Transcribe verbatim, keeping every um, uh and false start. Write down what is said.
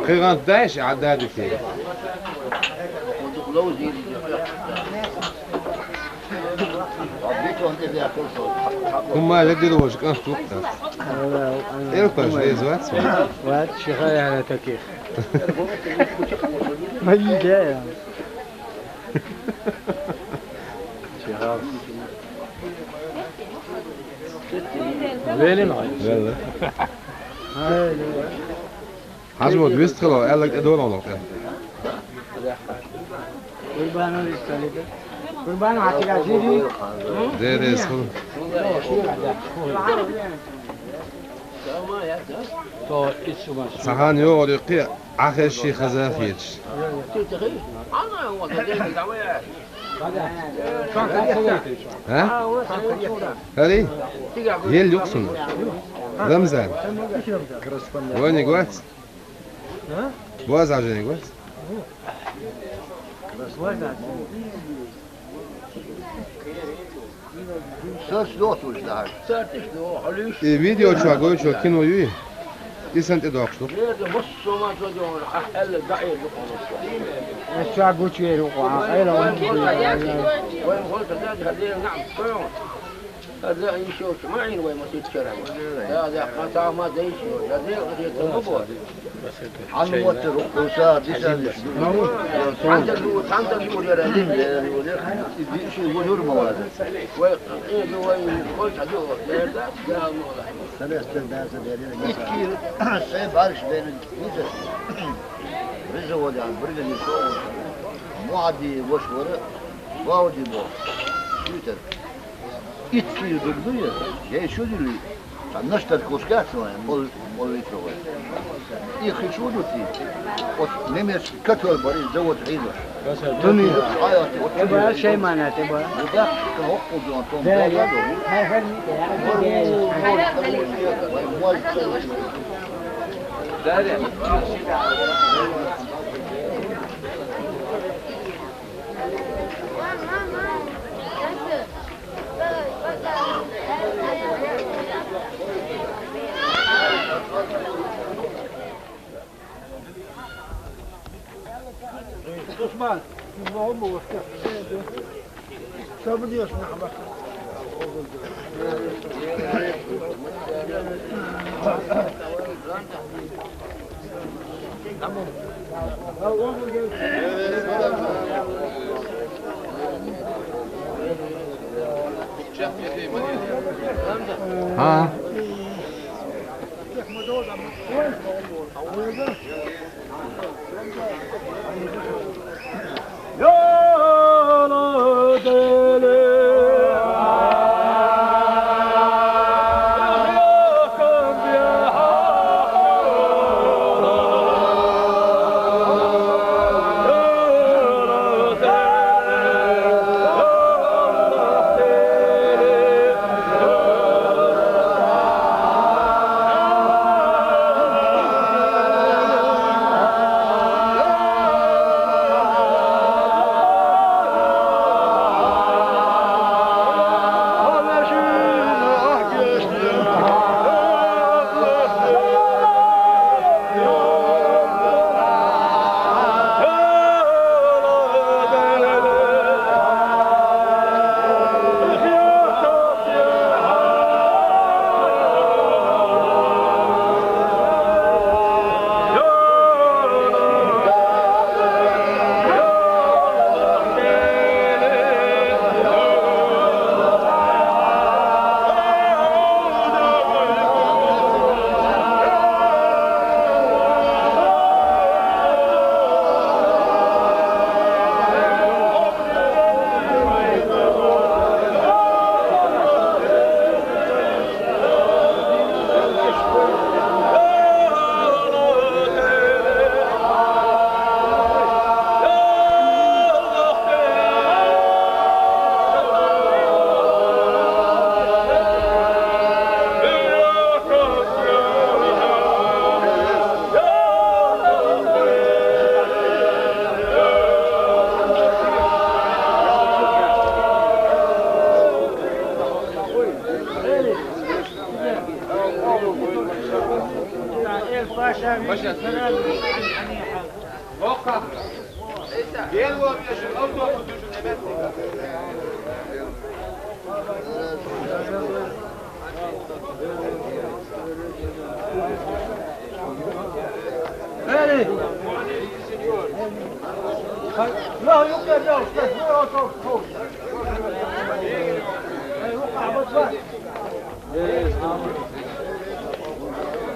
Кхы гӀант дай ши, Ӏадда дитий. ХӀумма ледир вож кӀант вукъа. Элпаш веза вац вай. Вац, ши хьаяра таких. Ма йиде я. Ши хьал. Велин гьай. Велин. Хьажмуд вистхило, аьлларг тӀедола оно. Курбано вистхилита. Курбано хьатига жири. Де, де, схур. То ицу баш. Сахан йогӀур юккъе, Ӏахеза ши хаза хеташ. А? ХӀари? Ел юкъ сона. Рамзан. Вайниг вац? Боаз Ӏажиниг вац? Сас дохтуш дахьаш. И видео чу гой, чу кино юй? И сан тӀе дохуш ду? Ас ча гучвер ву къа, айла ван. Вайн гьол тадад хадер наӀ кхоьгӀ. Хадер ишо чу маӀин вай масит чара. Да, да, хата ма дейш, да, де, де, тамабо. Хьан мотор, кхуса, дисаллиш ду. Цхьандар ду, цхьандар ду, яра. Иди ши вужур мавада. Вай, э, ду вай, кхой ча ду, яра, да, да, мавада. Салестер база бере. Икки, се барш бере. Риза вода, биргани со. Муади вош вара, вауди бо. Шуйтар. Итт кило дог ду я, я ещё дили. Там наш так кускать, пол, пол литровая. Их и чудо ты. Вот немецкий котел бори, завод Риза. Дуни. А я вот. Те бара шеймана, те бара. Ну да, кого кузон, том. Да, да, да. Дарья. Усман, ХӀа. باشا، باشا. لا، يمكن، لا، لا، لا، لا، لا.